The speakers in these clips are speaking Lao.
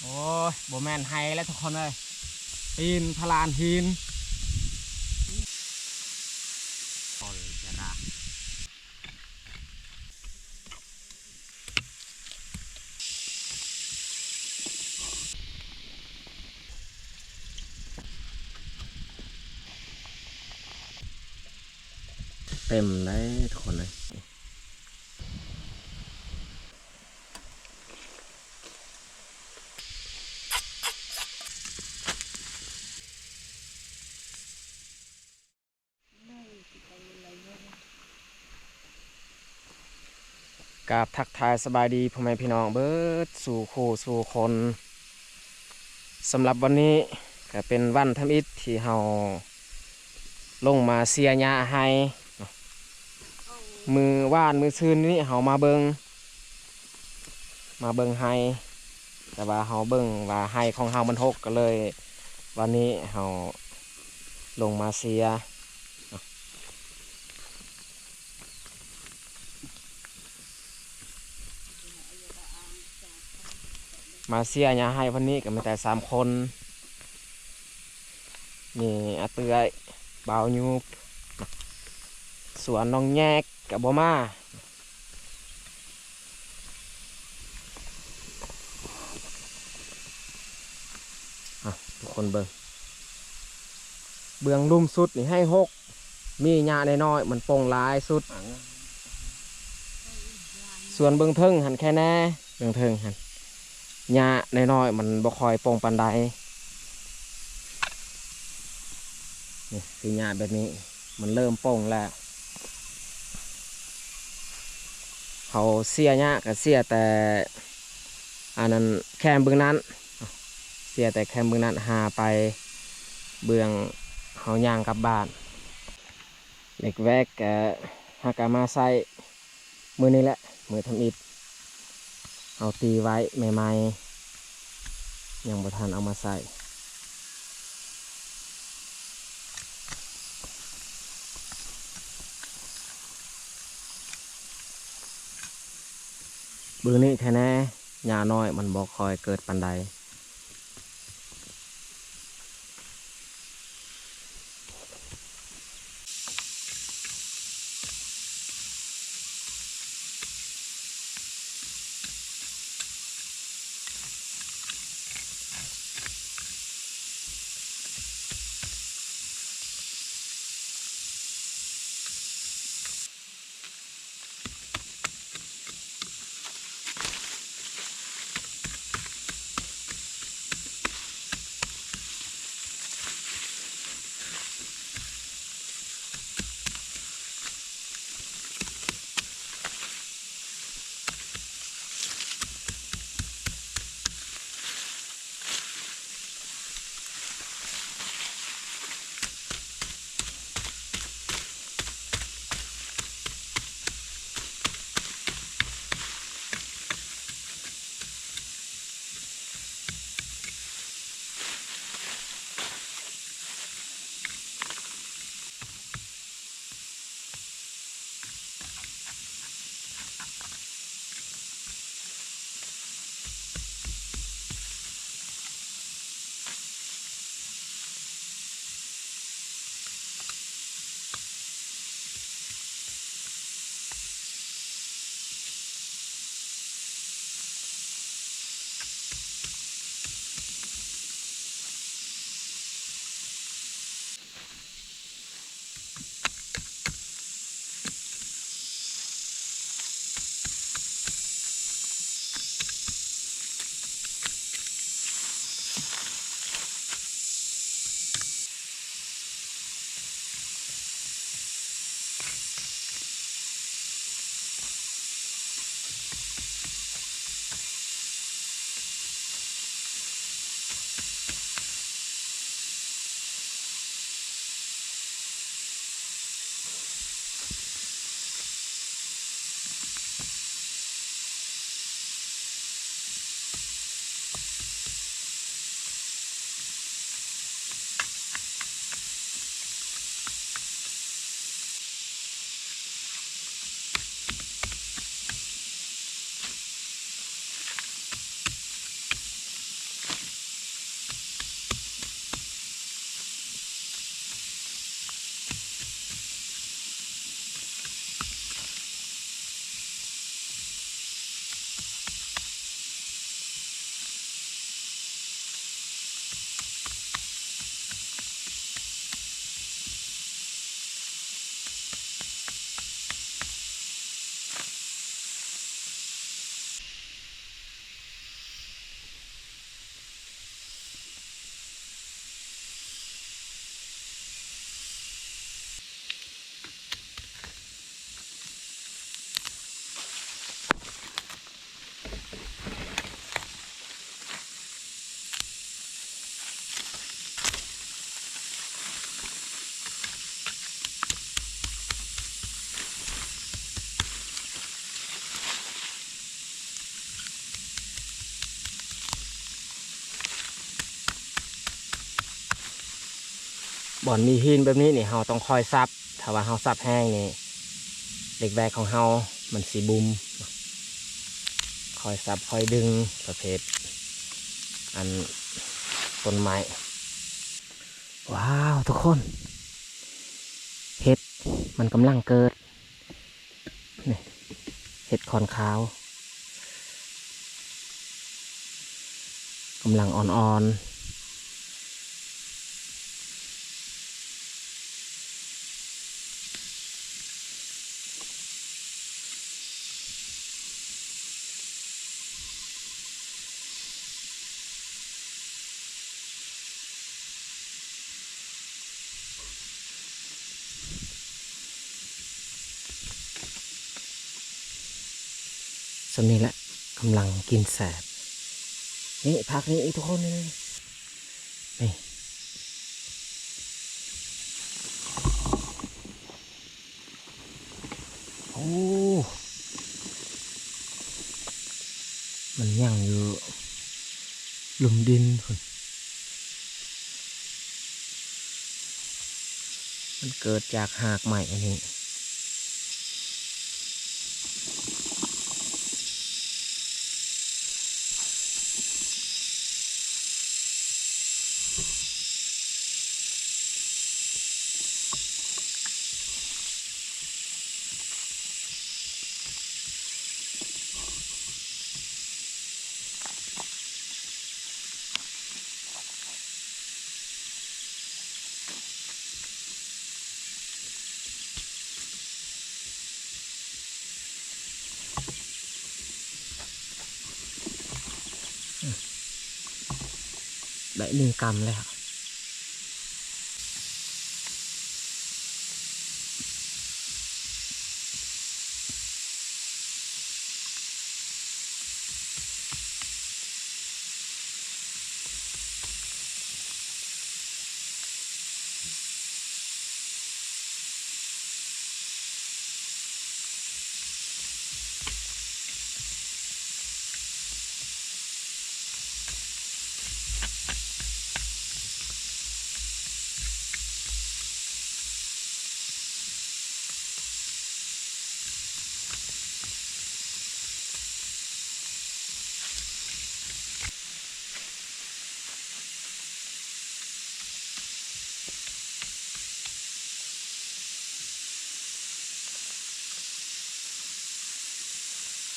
ໂອ້ຍ ບໍ່ແມ່ນໄຮ່ແລ້ວທຸກຄົນເອີຍ ຕີນພະລານຫີນ. ເຕັມເລີຍທຸກຄົນເລີຍ. ກາບທັກທາຍສະບາຍດີພໍ່ແມ່ພີ່ນ້ອງເບິດສູ່ຄູ່ສູ່ຄົນ. ສຳລັບວັນນີ້ກະເປັນວັນທຳອິດທີ່ເຮົາລົງມາເສຍຫຍ້າໄຮ່ເນາະ. ມື້ວານມື້ຊືນນີ້ເຮົາມາເບິ່ງ ມາເບິ່ງໄຮ່ ແຕ່ວ່າເຮົາເບິ່ງວ່າໄຮ່ຂອງເຮົາມັນຮົກ ກໍເລີຍວັນນີ້ເຮົາລົງມາເສຍ ມາເສຍຫຍ້າໄຮ່ວັນນີ້ກໍມີແຕ່ສາມຄົນ ມີອາເຕື້ອຍ ບ່າວຍູບ ສ່ວນນ້ອງແຍກກໍບໍ່ມາ. ອ່ະ ທຸກຄົນເບິ່ງ ເບື້ອງລຸ່ມສຸດນີ້ໄຮ່ຮົກ ມີຫຍ້ານ້ອຍໆ ມັນປົ່ງຫຼາຍສຸດ. ສ່ວນເບື້ອງເທິງຫັ້ນແຄ່ແນ່ ເບື້ອງເທິງຫັ້ນ ຫຍ້ານ້ອຍໆ ມັນບໍ່ຄ່ອຍປົ່ງປານໃດ. ນີ້ຄືຫຍ້າແບບນີ້ ມັນເລີ່ມປົ່ງແລ້ວ. ເຮົາເສຍຫຍ້າກໍເສຍແຕ່ອັນນັ້ນ ແຄມເບື້ອງນັ້ນ ເສຍແຕ່ແຄມເບື້ອງນັ້ນ ຫາໄປເບື້ອງເຮົາຍ່າງກັບບ້ານ. ເຫຼັກແວກກໍຫາກະມາໃຊ້ ມື້ນີ້ແຫຼະ ມື້ທຳອິດ ເຮົາຕີໄວ້ໃໝ່ໆ ຍັງບໍ່ທັນເອົາມາໃຊ້. ເບິ່ງນີ້ແທ້ແນ່ ຫຍ້ານ້ອຍມັນບໍ່ຄ່ອຍເກີດປານໃດ. ບ່ອນມີຫີນແບບນີ້ນີ້ ເຮົາຕ້ອງຄອຍສັບ, ຖ້າວ່າເຮົາສັບແຮງນີ້ ເຫຼັກແວກຂອງເຮົາມັນຊິບຸ່ມ. ຄອຍສັບຄອຍດຶງ ປະເພດອັນຕົ້ນໄມ້. ວ້າວ ທຸກຄົນ ເຫັດມັນກຳລັງເກີດ. ນີ້ ເຫັດຂອນຂາວ ກຳລັງອ່ອນໆ. ສ່ຳນີ້ແຫຼະ ກຳລັງກິນແຊບ. ນີ້ ຜັກນີ້ອີກ ທຸກຄົນ ນີ້ ນີ້. ໂອ້ ມັນຍັງຢູ່ລຸ່ມດິນພຸ້ນ, ມັນເກີດຈາກຮາກໄມ້ອັນນີ້. ໄດ້ໜຶ່ງກຳແລ້ວ.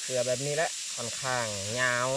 ເຄືອແບບນີ້ແຫຼະ ຂ້ອນຂ້າງຍາວ.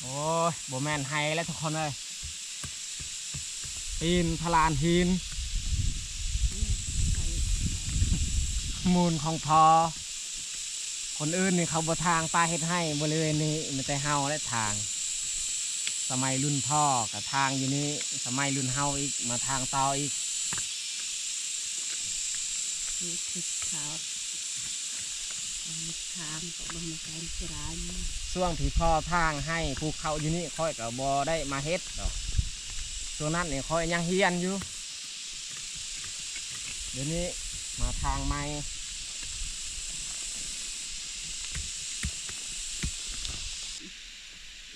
ໂອ້ຍ ບໍ່ແມ່ນໄຮ່ແລ້ວທຸກຄົນເອີຍ, ຕີນພະລານຫີນ ມູນຂອງພໍ່. ຄົນອື່ນນີ້ເຂົາບໍ່ຖາງປ່າເຮັດໄຮ່ບໍລິເວນນີ້, ມີແຕ່ເຮົາແຫຼະຖາງ. ສະໄໝລຸ້ນພໍ່ກໍຖາງຢູ່ນີ້, ສະໄໝລຸ້ນເຮົາອີກ ມາຖາງຕໍ່ອີກ. ເຮັດເຮັດຂາວ ເຮັດທາງກໍບໍ່ມີການຈະລາຍ. ຊ່ວງທີ່ພໍ່ຖາງໄຮ່ປູກເຂົ້າຢູ່ນີ້ ຂ້ອຍກໍບໍ່ໄດ້ມາເຮັດດອກ. ຊ່ວງນັ້ນນີ້ຂ້ອຍຍັງຮຽນຢູ່. ດຽວນີ້ມາທາງໃໝ່.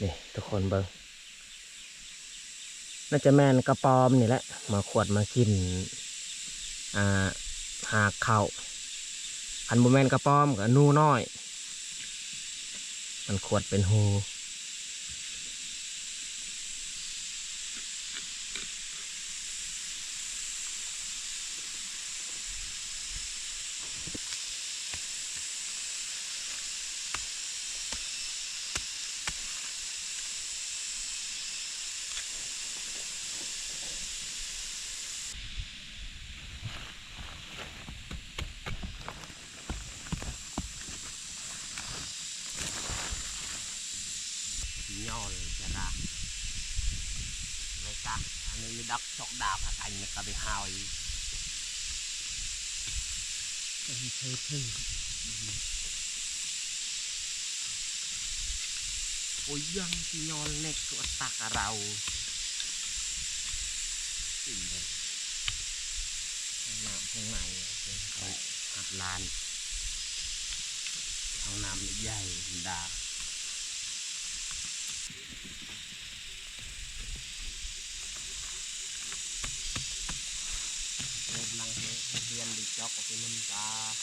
ນີ້ທຸກຄົນເບິ່ງ, ໜ້າຈະແມ່ນກະປອມນີ້ແຫຼະ ມາຂວດມາກິນ ອ່າ ຮາກເຂົ້າ. ຄັນບໍ່ແມ່ນກະປອມກໍໜູນ້ອຍ ມັນຂວດເປັນຮູ. Ni đập sọt đạp hả, anh nó có bị hao gì. Anh thấy thấy. Ôi, yang cái nhon nét của tạc rau. Xin đây. Nằm không này, hạt lan. Thằng nằm dày đà. Nang hien di cok oke menta.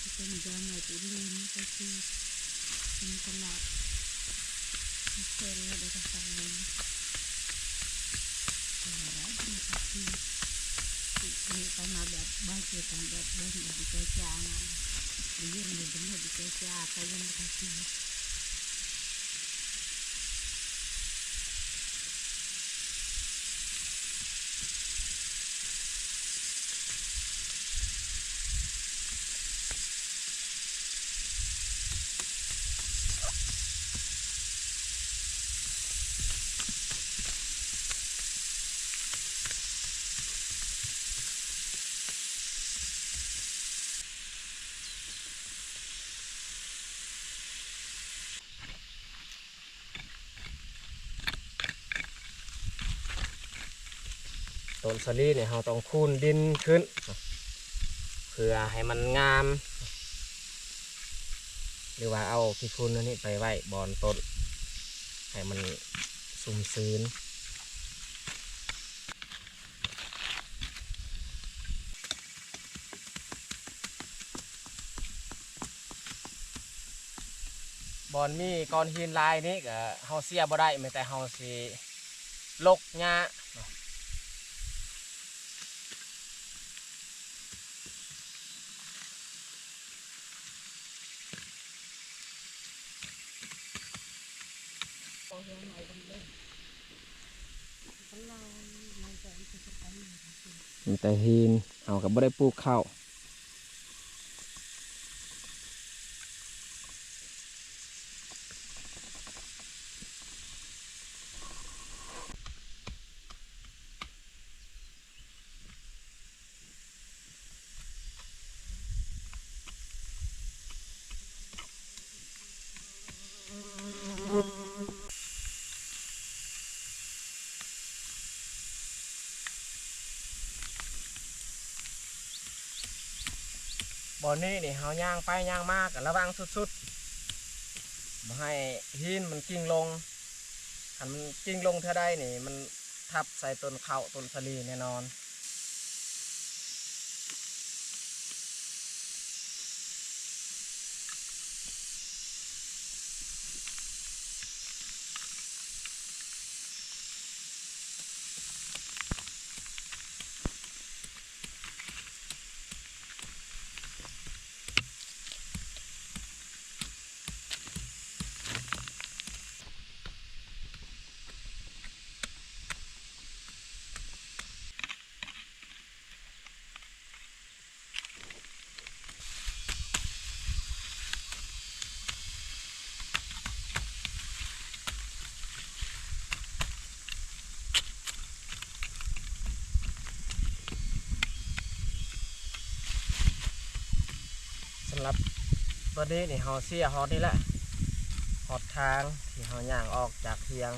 Ito, medyo may ulo ni kasi yung pala. Istorya daw sa salon. Wala, di na kasi. Hindi pa mababa, bakit ang bakit ang hindi ko siya nga. Ayun, may dumi, hindi ko siya. Kaya na kasi.ต้นสาลีนี่เฮาต้องคูนดินขึ้น เพื่อให้มันงาม หรือว่าเอาขี้ฝุ่นอันนี้ไปไว้บ่อนต้น ให้มันซุ่มชื้น บ่อนมีก้อนหินหลายนี่ก็เฮาเสียบ่ได้ แม้แต่เฮาสิลกหญ้าเนาะ มีแต่หิน เฮาก็บ่ได้ปลูกข้าว บ่อนนี้นี่เฮาย่างไปย่างมาก็ระวังสุดๆ บ่ให้หินมันกิ่งลง คันมันกิ่งลงเทื่อใดนี่มัน ทับใส่ต้นข้าวต้นสาลีแน่นอน สำหรับตอนนี้นี่เฮาเสียฮอดนี่แหละ ฮอดทางที่เฮาย่างออกจากเถียง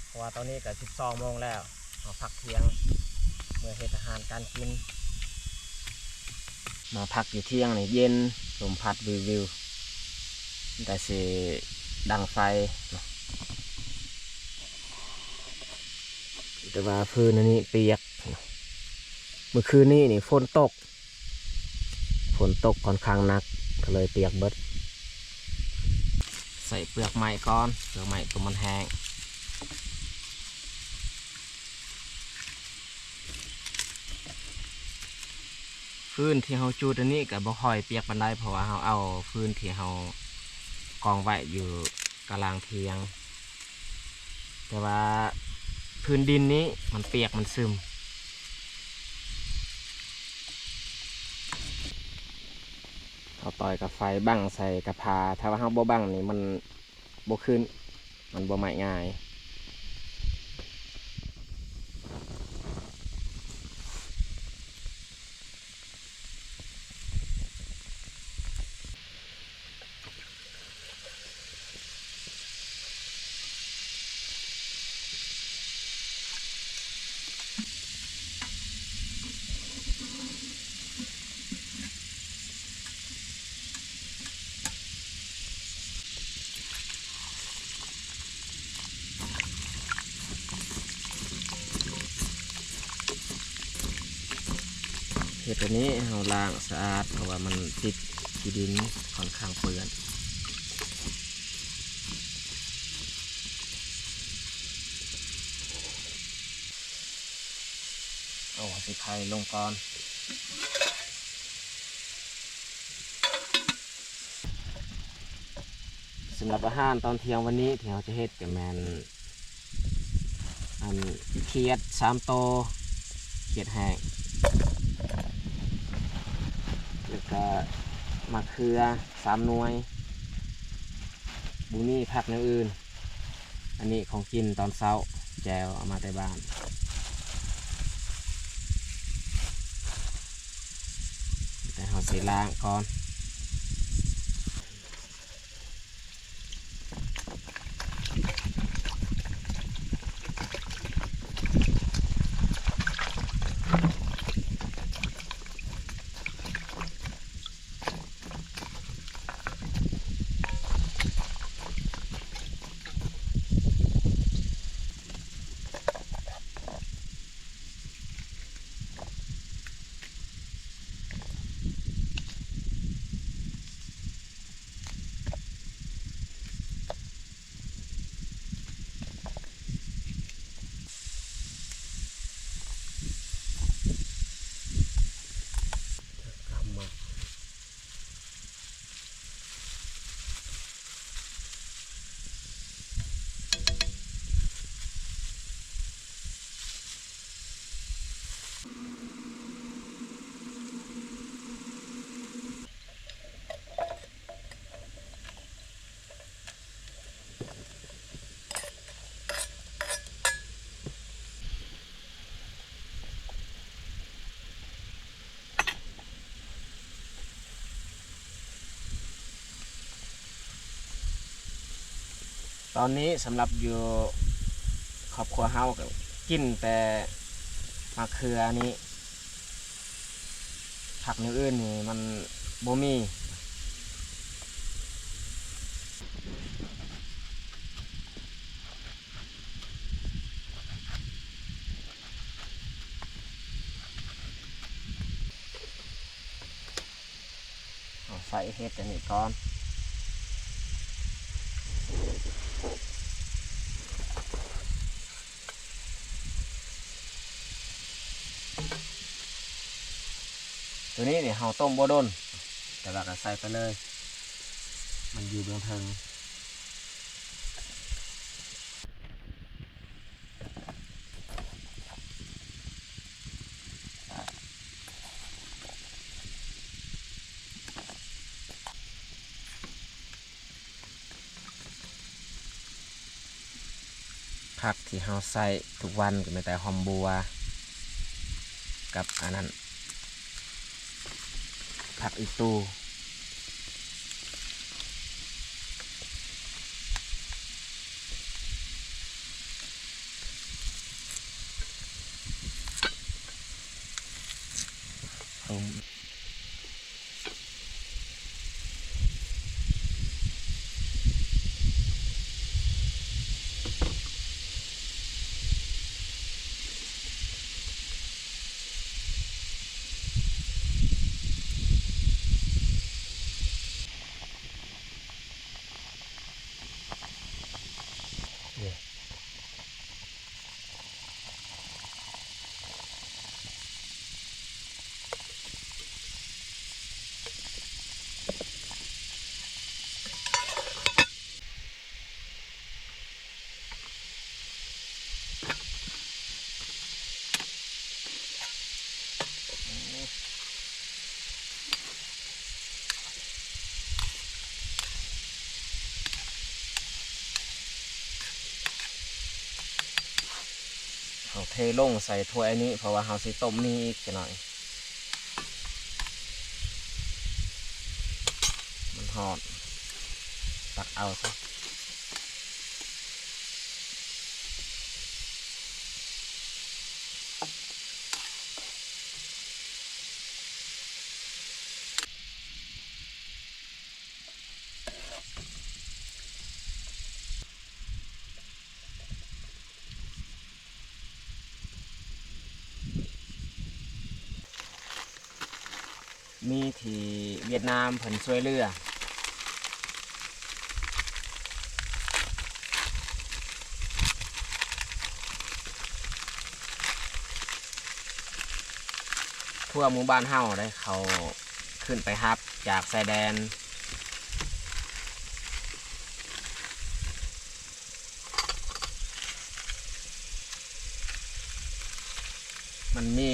เพราะว่าตอนนี้ก็สิบสองโมงแล้ว เฮาพักเที่ยง เมือเฮ็ดอาหารการกิน มาพักอยู่เถียงนี่เย็น ลมพัดวิวๆ แต่สิดังไฟเนาะ แต่ว่าฟืนอันนี้เปียก เมื่อคืนนี้นี่ฝนตก ฝนตกค่อนข้างหนัก ก็เลยเปียกเบิด ใส่เปลือกไม้ก่อน เปลือกไม้ตัวมันแห้ง ຟືນທີ່ເຮົາຈູດອັນນີ້ກໍບໍ່ຄ່ອຍປຽກປານໃດ ເພາະວ່າເຮົາເອົາຟືນທີ່ເຮົາກອງໄວ້ຢູ່ກະລາງຖຽງ ແຕ່ວ່າພື້ນດິນນີ້ມັນປຽກມັນຊຶມ. ເຮົາຕ່ອຍກັບໄຟ ບັ້ງໃສ່ກະພາ ຖ້າວ່າເຮົາບໍ່ບັ້ງນີ້ມັນ ບໍ່ຂຶ້ນ ມັນບໍ່ໄໝ້ງ່າຍ. ເຮັດອັນນີ້ເຮົາລ້າງສະອາດ ເພາະວ່າມັນຕິດຂີ້ດິນ ຂ້ອນຂ້າງເປື້ອນ. ເອົາຊິໄຂ່ລົງກ່ອນ. ສຳລັບອາຫານຕອນທ່ຽງວັນນີ້ທີ່ເຮົາຈະເຮັດກໍແມ່ນ ອັນ ຂຽດສາມໂຕ ຂຽດແຫ້ງ ແລ້ວກໍໝາກເຂືອສາມໜ່ວຍ ບໍ່ມີຜັກແນວອື່ນ. ອັນນີ້ຂອງກິນຕອນເຊົ້າ ແຈ່ວເອົາມາແຕ່ບ້ານ ແຕ່ເຮົາຊິລ້າງກ່ອນ. ຕອນນີ້ສຳລັບຢູ່ຄອບຄົວເຮົາກໍກິນແຕ່ໝາກເຂືອນີ້ ຜັກແນວອື່ນນີ້ມັນບໍ່ມີ. ເອົາໄຟເຮັດອັນນີ້ກ່ອນ. ໂຕນີ້ນີ້ເຮົາຕົ້ມບໍ່ດົນ ແຕ່ວ່າກໍໃສ່ໄປເລີຍ ມັນຢູ່ເບື້ອງເທິງ. ຜັກທີ່ເຮົາໃຊ້ທຸກວັນກໍມີແຕ່ຫອມບົວກັບອັນນັ້ນ ຜັກອີ່ຕູ່. ນີ້ ເອົາເທລົງໃສ່ຖ້ວຍອັນນີ້ ເພາະວ່າເຮົາຊິຕົ້ມໝີ່ອີກຈັກໜ້ອຍ. ມັນຮ້ອນ ຕັກເອົາຊະ. ມີທີ່ຫວຽດນາມເພິ່ນຊ່ວຍເຫຼືອ ທົ່ວໝູ່ບ້ານເຮົາໄດ໋ ເຂົາຂຶ້ນໄປຮັບຈາກຊາຍແດນ. ມັນມີ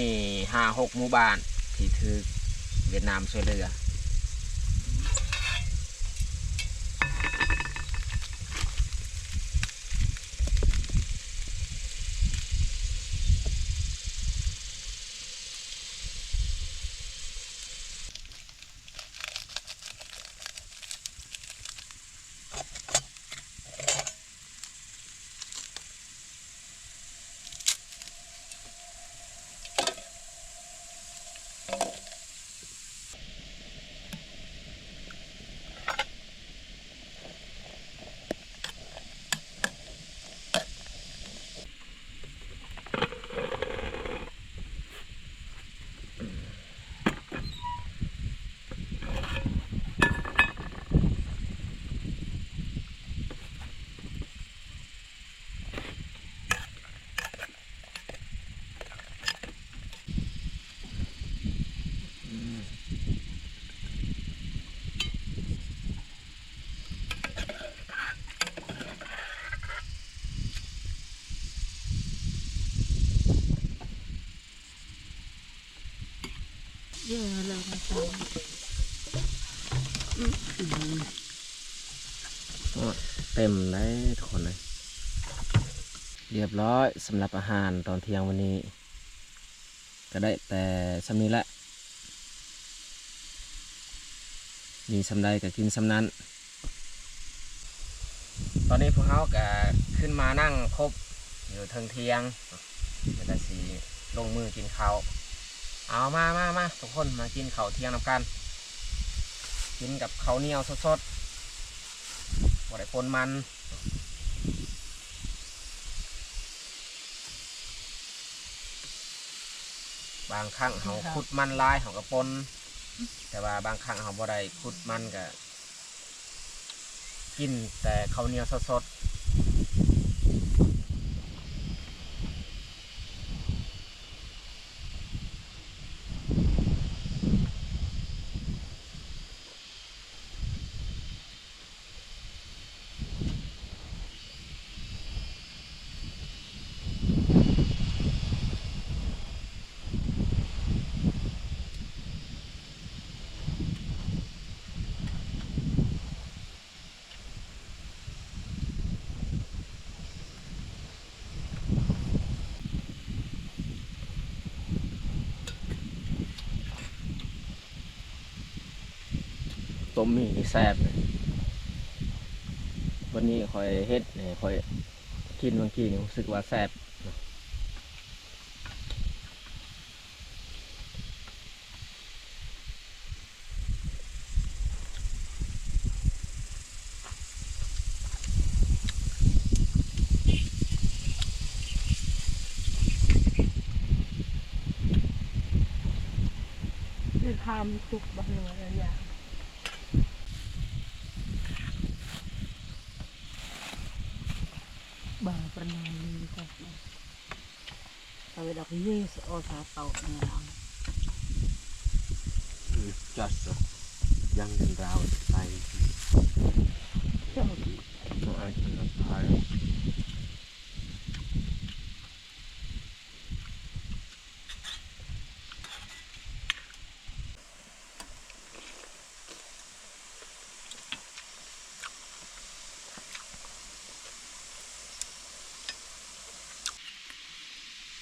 ຫ້າຫົກໝູ່ບ້ານທີ່ຖືກຫວຽດນາມຊ່ວຍເຫຼືອ. ໂອ້ຍ ເຕັມເລີຍທຸກຄົນເລີຍ. ຮຽບຮ້ອຍສຳລັບອາຫານຕອນທ່ຽງມື້ນີ້ ກໍໄດ້ແຕ່ສ່ຳນີ້ແຫຼະ ມີສ່ຳໃດກໍກິນສ່ຳນັ້ນ. ຕອນນີ້ພວກເຮົາກໍຂຶ້ນມານັ່ງຄົບຢູ່ເທິງທ່ຽງ ແລ້ວກໍຊິລົງມືກິນເຂົ້າ. ເອົາ ມາ ມາ ມາ ທຸກຄົນມາກິນເຂົ້າທ່ຽງນຳກັນ ກິນກັບເຂົ້າໜຽວສົດໆ ບໍ່ໄດ້ປົນມັນ. ບາງຄັ້ງເຮົາຂຸດມັນຫຼາຍເຮົາກໍປົນ ແຕ່ວ່າບາງຄັ້ງເຮົາບໍ່ໄດ້ຂຸດມັນກໍກິນແຕ່ເຂົ້າໜຽວສົດໆ. ຕົ້ມໝີ່ນີ້ແຊບເລີຍ. ວັນນີ້ຂ້ອຍເຮັດໃຫ້ຂ້ອຍກິນເມື່ອກີ້ນີ້ ຮູ້ສຶກວ່າແຊບ. Tahu dah aku yes, oh, satu ni lah. Hmm, just, uh, yang dan raut lain. Jauh. No, I cannot try. ເ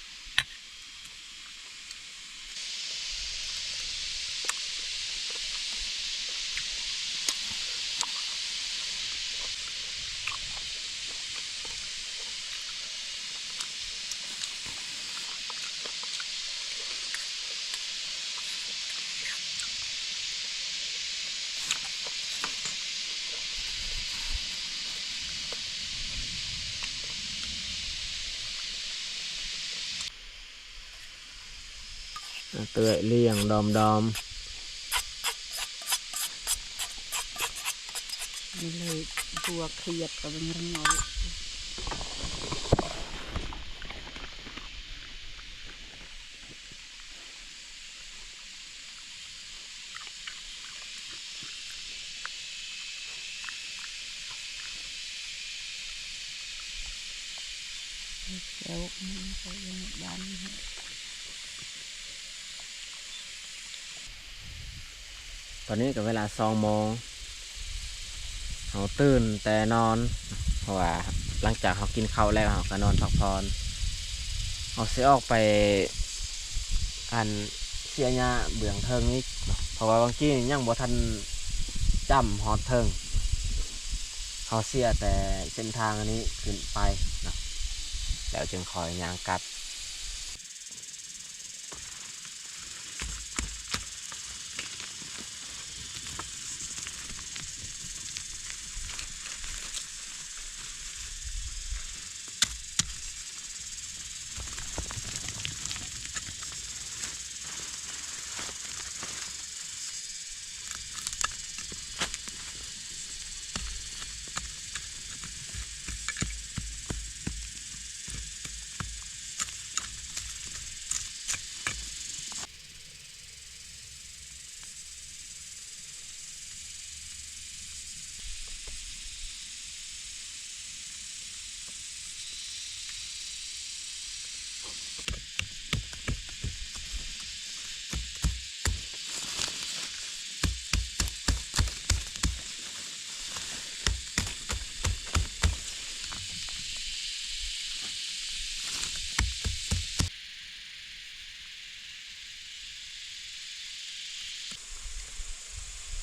ເອື້ອຍລ້ຽງດອມໆ ນີ້ເລີຍ ຕົວຂຽດກໍເປັນເລື່ອງເອົາ. ແລ້ວມັນກໍຍັງບານ ຕອນນີ້ກໍເວລາສອງໂມງ ເຮົາຕື່ນແຕ່ນອນ ເພາະວ່າຫຼັງຈາກເຮົາກິນເຂົ້າແລ້ວ ເຮົາກໍນອນພັກຜ່ອນ. ເຮົາຊິອອກໄປ ອັນ ເສຍຫຍ້າເບື້ອງເທິງອີກເນາະ ເພາະວ່າຫວ່າງກີ້ນີ້ຍັງບໍ່ທັນຈ້ຳຮອດເທິງ ເຮົາເສຍແຕ່ເສັ້ນທາງອັນນີ້ຂຶ້ນໄປເນາະ ແລ້ວຈຶ່ງຄ່ອຍຍ່າງກັບ.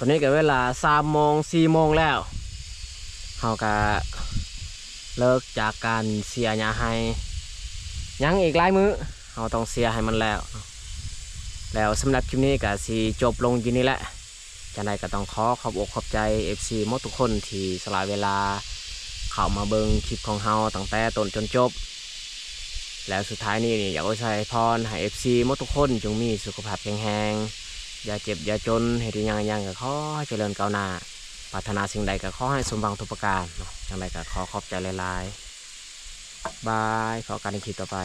ຕອນນີ້ກໍເວລາສາມໂມງ ສີ່ໂມງແລ້ວ ເຮົາກໍເລີກຈາກການເສຍຫຍ້າໄຮ່ ຍັງອີກຫຼາຍມື້ ເຮົາຕ້ອງເສຍໃຫ້ມັນແລ້ວ. ແລ້ວສຳລັບຄລິບນີ້ກໍຊິຈົບລົງຢູ່ນີ້ແຫຼະ. ຈັ່ງໃດກໍຕ້ອງຂໍຂອບອົກຂອບໃຈເອັຟຊີໝົດທຸກຄົນທີ່ສະຫຼະເວລາເຂົ້າມາເບິ່ງຄລິບຂອງເຮົາຕັ້ງແຕ່ຕົ້ນຈົນຈົບ. ແລ້ວສຸດທ້າຍນີ້ນີ້ ຢາກອວຍໄຊພອນໃຫ້ເອັຟຊີໝົດທຸກຄົນຈົ່ງມີສຸຂະພາບແຂງແຮງ, ຢ່າເຈັບຢ່າຈົນ, ເຮັດອີ່ຫຍັງອີ່ຫຍັງກໍຂໍໃຫ້ຈະເລີນກ້າວໜ້າ, ປາດຖະໜາສິ່ງໃດກໍຂໍໃຫ້ສົມຫວັງທຸກປະການເນາະ. ຈັ່ງໃດກໍຂໍຂອບໃຈຫຼາຍໆ. ບາຍ, ພໍ້ກັນໃນຄລິບຕໍ່ໄປ.